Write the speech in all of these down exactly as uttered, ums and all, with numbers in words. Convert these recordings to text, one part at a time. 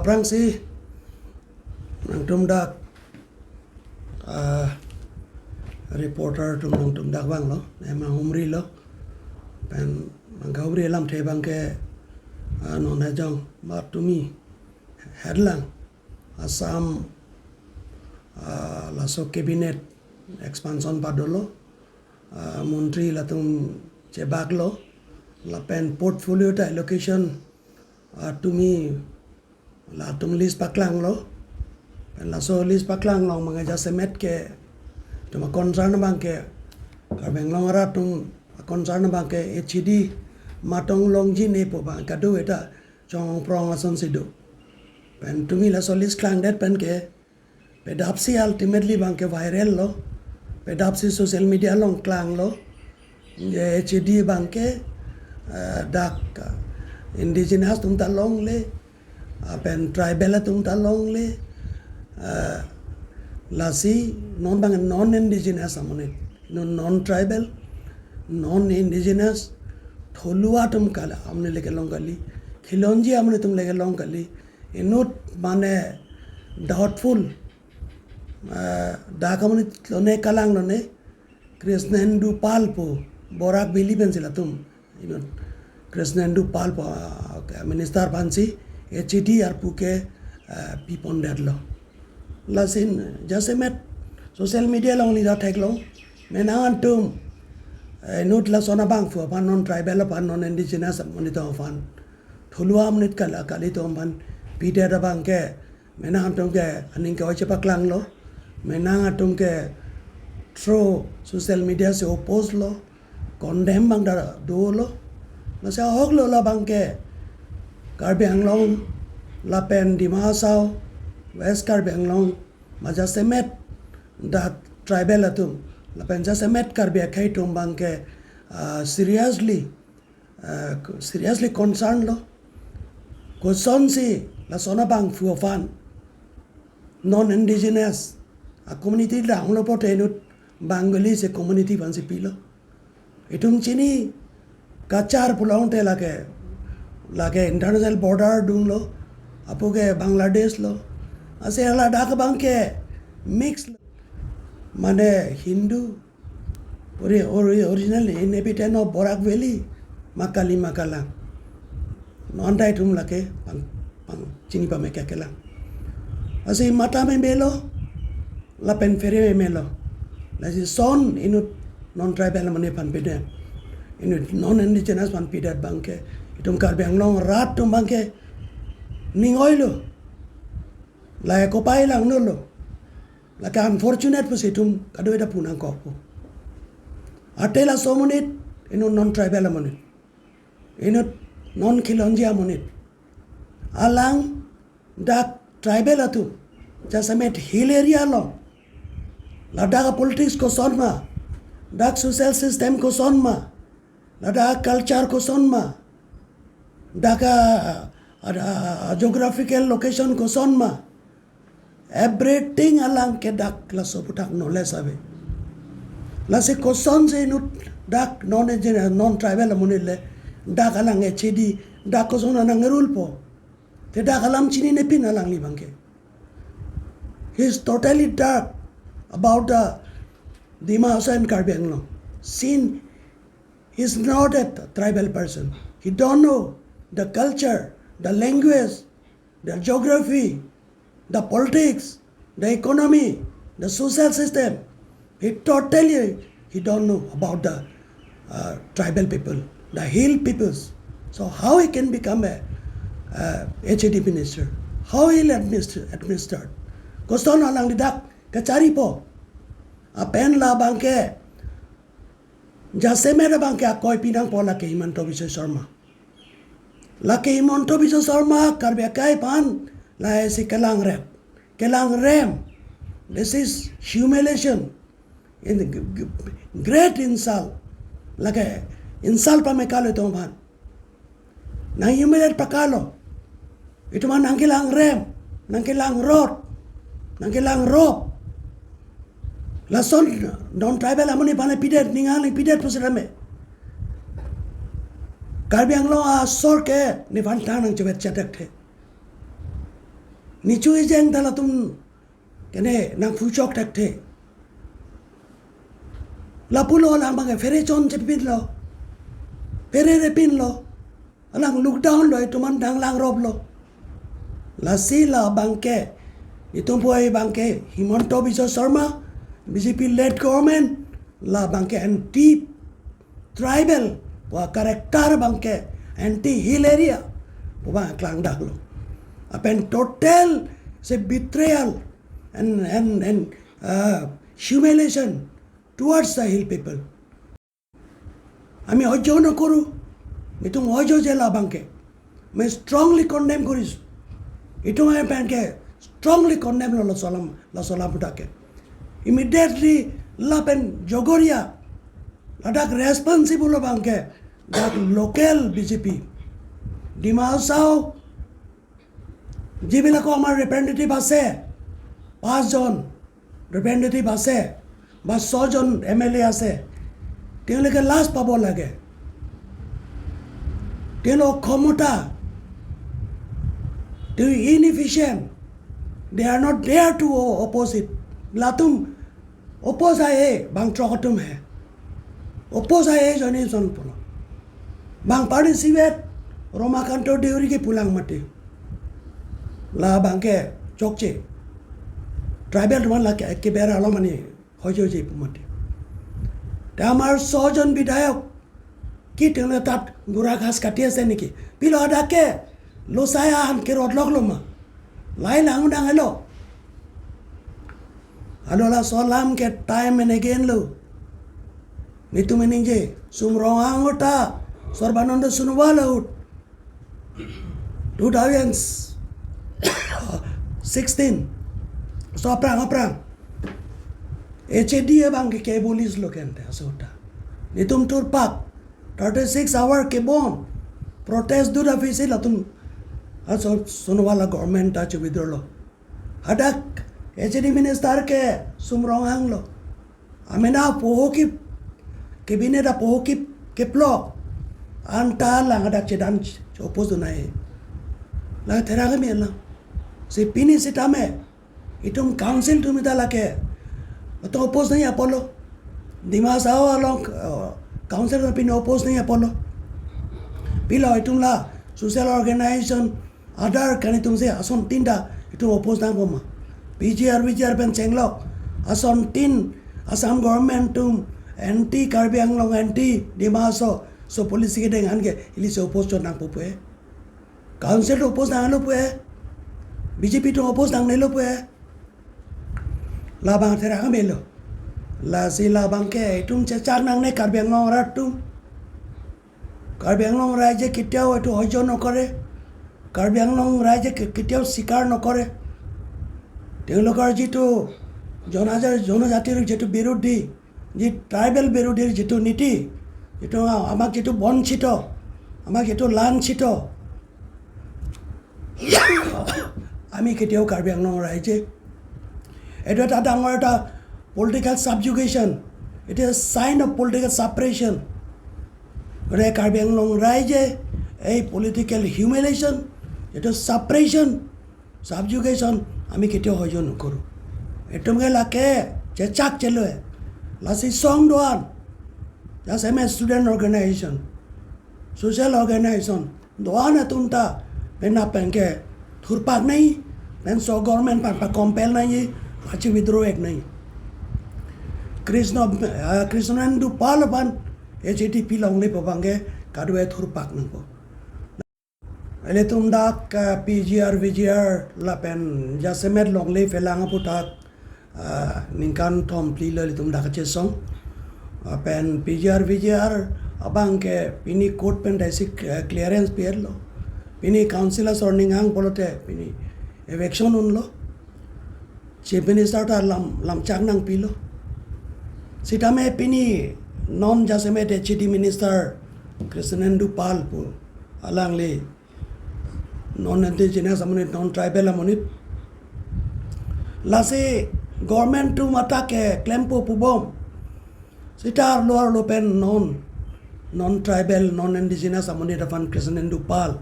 Aphrangsi nangtum dak, ah, reporter atum nangtum dak vanglo, ne ma humrilo. Pen nangkahumri alamthe abangke, ah, non hajong ba tumi hedlang Assam, ah, laso cabinet expansion padolo, ah, montri latum chebaklo, lapen portfolio ta allocation, ah, tumi latum list paklanglo. Pen laso list paklang along abangke jasemet ke itum a-concern abangke, Karbi Anglong arat atum a-concern abangke H A D matong longji ne pu abang kadokave ta chongprong asonsi do. Pen tumi laso list klangdet pen ke pedapsi ultimately abangke viral lo, pedapsi social media along klanglo. Je H A D abangke, eh, dak, eh, indigenous atum ta longle, ah, pen tribal atum ta longle, ah, lasi non abang non indigenous amonit, non, non tribal, non indigenous, tholuwa atum kali, amonit le kelong kali, khilonji amonit atum le kelong kali, inut mane doubtful, ah, dak amonit lone kalang lone, Krishnendu Pal pu, Barak Valley pensi latum. Inut Krishnendu Pal pu, ah, okay, minister aphansi H A D arpu ke, ah, pipondetlo. Lasi jasemet social media along nida theklong. Menang atum, eh, inut lason abangphu aphan, non tribal aphan, non indigenous amonit atum aphan, tholuwa amonit kali, kali atum aphan pidet abangke menang atum ke aning ke oi chepaklanglo. Menang atum ke through social media si oppose lo, condemn abang ta dolo. Masa ahok lo labangke Karbi Anglong lapen Dima Hasao, West Karbi Anglong, ma jasemet dak tribal atum lapen jasemet Karbi akhei atum abangke, ah, seriously, ah, seriously concern lo. Kosonsi lason abangphu aphan, non indigenous a-community danglo pote inut Bengali si community aphansi pilo. Itum chini Cachar pulote lake, lake international border dunglo, apu ke Bangladesh lo. Lasi ladak abangke mix lo. Mane Hindu, ori-, ori-, original inhabitant of Barak Valley, ma kali ma kalang. Non ta itum lake pang, pang chini pame kelang. Lasi mata meme lo, lapen phere meme lo. Lasi son inut non tribal amonit aphan pidet, inut non indigenous aphan pidet abangke, itum Karbi Anglong arat atum abangke ning oilo. Lake kopai langno lo. Lake unfortunate pusi itum kadokave ta pu nangkokpo. Athe laso amonit, inut non tribal amonit, inut non khilonji amonit, alang dak tribal atum, jasemet hill area along, ladak a-politics koson ma, dak social system koson ma, ladak a-culture koson ma, dak a, a, a, a geographical location koson ma, everything alang ke dak laso aphuthak knowledge ave. Lasi kosonsi inut dak non indigenous, non tribal amonit le dak alang H A D, dak koson nang rule po. Te dak alam chininepin alangli abangke. He is totally dark about the Dima Hasao and Karbi Anglong. Since he is not a tribal person, he don't know the culture, the language, the geography, the politics, the economy, the social system. He totally, he don't know about the, uh, tribal people, the hill peoples. So how he can become a, uh, H A D minister? How he'll administer, administer? Koson alangli dak kacharipo. Lapen labangke jasemet abangke akoi pinangpo lake Himanta Biswa Sarma. Lake Himanta Biswa Sarma Karbi akhei aphan lahei si kelangrep, kelangrem. This is humiliation. In the g-, g-, great insult. Lake insult pame kali itum aphan. Nang humiliate pakalo. Itum aphan nangkelangrem, nangkelangrot, nangkelangrop. Lason non tribal amonit aphan pidet, ning aling pidet pusitame, Karbi Anglong asor ke nephan tang nangchevet chethekthe. Nichu ejeng ta latum kene nangphuchok thekthe. Lapulo alang abangke phere chon chepinlo, phere repinlo, alang lockdown lo, itum an dang langroplo. Lasi la abangke, itum puai abangke, Himanta Biswa Sarma, B J P led government, la abangke anti tribal, pu character abangke anti hill area pu abang klangdaklo. Lapen total se betrayal and, and, and, uh, humiliation towards the hill people. Ami সহ্য নকৰো, itum সহ্য যে la abangke. Ami strongly condemn কৰিছো. Itum ami abangke strongly condemn lo laso alam, laso alam putake. Immediately lapen jogoria, ladak responsible abangke dak local B J P, Dima Hasao, যিবিলাক আমাৰ representative আছে, পাঁচজন representative আছে বা ছজন M L A আছে, তেওঁলোকে লাজ পাব লাগে। তেওঁলোক অক্ষমতা, তেওঁ inefficient, they are not there to oppose it. Latum oppose ae bang throk atum he. Oppose ae joni jon pulo. Bang participate Ramakanto Deuri ke pulang mati. La abangke chokche. Tribal atum an lake ke bera lo mani hojo je pu mati. Te amar ছজন বিধায়ক কি তেওঁলোকে তাত গুড়া ঘাস কাটি আছে নেকি? Pilo adake lo saya han ke rot lok lo ma. Lai lang dang elo. Alo laso alam ke time and again lo. Nitum ningje, Sum Ronghang ahut ta, Sarbananda Sonowal ahut, two thousand sixteen. So aphrang aphrang H A D abangke ke bolis lo kente aso ta. Nitum thurpak, thirty six hour kebom protest dut aphi si latum aso Sonowal a government ta che withdraw lo. Hadak H A D minister ke Sum Ronghang lo. Amena poho ki cabinet apoho ki keplok anta lang hadak chedan oppose dunai. La therang kami lang. Si pini sitame itum council atum ta lake, atum oppose nangji apotlo. Dima Hasao along, uh, council atum pini oppose nangji apotlo. Pilo itum la social organization adar kani atum si asontin ta itum oppose nangpo ma. P G R, V G R pen chenglok asontin Assam government atum anti Karbi Anglong, anti Dima Hasao, so policy kedeng an ke ili si oppose chot nangpo pu e. Council atum oppose nanglo pu e. B J P atum oppose nangnelo pu e. Labang therang kami lo. Lasi labangke itum chechak nangne Karbi Anglong arat atum. Karbi আংলং ৰাইজে কেতিয়াও এইটো সহ্য নকৰে। কাৰ্বি আংলং ৰাইজে কে-, কেতিয়াও স্বীকাৰ নকৰে। তেওঁলোকৰ যিটো জনাজা-, জনজাতিৰ যিটো বিৰোধী, যি ট্ৰাইবেল বিৰোধীৰ যিটো নীতি, যিটো আমাক যিটো বঞ্চিত, আমাক যিটো লাঞ্ছিত, আমি কেতিয়াও কাৰ্বি আংলং ৰাইজে, এইটো এটা ডাঙৰ এটা পলিটিকেল ছাবজুগেশ্যন, it is a sign of political suppression। গতিকে কাৰ্বি আংলং ৰাইজে এই পলিটিকেল হিউমিলিয়েশ্যন, এইটো ছাপ্ৰেশ্যন, ছাবজুগেশ্যন আমি কেতিয়াও সহ্য নকৰোঁ। Itum ke lake chechak cheloe. Lasi song do-an, jasemet student organization, social organization do-an atum ta penap pen ke thurpak nangji, penso government aphan pa-compel nangji, achi withdraw ek nangji. Krishna, ah, Krishnendu Pal aphan H A D P longle pu abangke kadokave thurpak nangpo. Ilitum dak, ah, P G R, V G R lapen jasemet longle phelang aphuthak, ah, ningkan thom phli lo ilitum dak kachesong. Ah, pen P G R, V G R abangke pini court pen daisik, ah, clearance pi-etlo. Pini council asor ninghang pulote pini eviction unlo. Chief Minister ta lam, lamchak nangpilo. Sitame pini non jasemet H A D Minister Krishnendu Pal pu alangli non indigenous amonit, non tribal amonit. Lasi government atum attack ke klempo pubom. Sita arlo arlo pen non, non tribal, non indigenous amonit aphan Krishnendu Pal,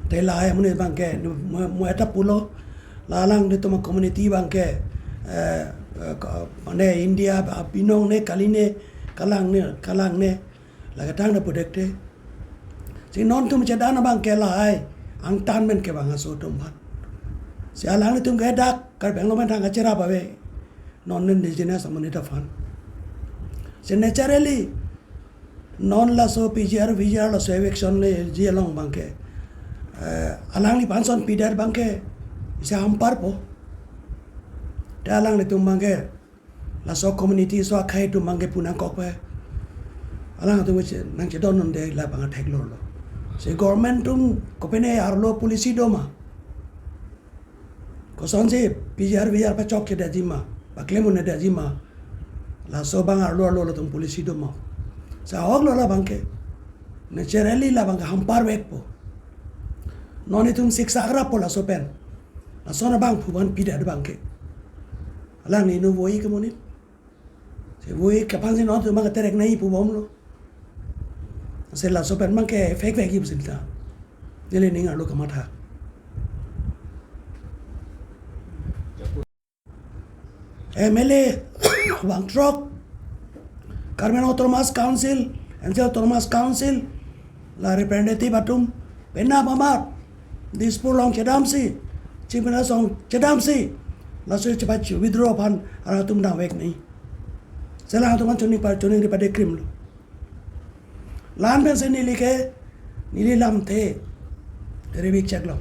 te lahai amonit abangke mo, mo eta pulo. La alanglitum a-community abangke, eh, eh, ko-, mane India abinong ne, kali ne, kalang ne, kalang ne, lake tang ne pudek te. Si non itum chedan abangke lahai, angtan men kevang aso atum aphan. Si alanglitum ke dak Karbi Anglong pen thang kacherap ave, non indigenous community aphan. Si naturally, non laso P G R, V G R laso eviction leji along abangke, eh, alangliphan son pidet abangke, isi hampar po. Te alanglitum abangke, laso community aso akhei atum abangke pu nangkok pe, alangtum che, nangchedon non de labang atheklonglo. Si government atum kopine arlo policy do ma? Kosonsi P G R V G R pachok chedetji ma, paklem un-edetji ma, laso abang arlo arlo latum policy do ma? Si ahoklo labangke. Naturally labangke hampar vekpo. Non itum siksa agra po laso pen. Lason abang phu aphan pidet abangke. Alangli nu voi ke monit. Si voi ke aphan si non itum abang terek nai pu bomlo. Si laso pen abangke effect vekji pusi ta neli ning arlo kamatha. M L A bang throk, Karbi Anglong Autonomous Council, N C L Autonomous Council, la representative atum, penap amat, Dispur along chedamsi, Chief Minister along chedamsi, laso chepa chu withdraw aphan alangtum dam vek nai. Si alangtum aphan chuning pa, chuning ri padekrim lo. La-an pensi neli ke, neli lamthe, revik cheklo.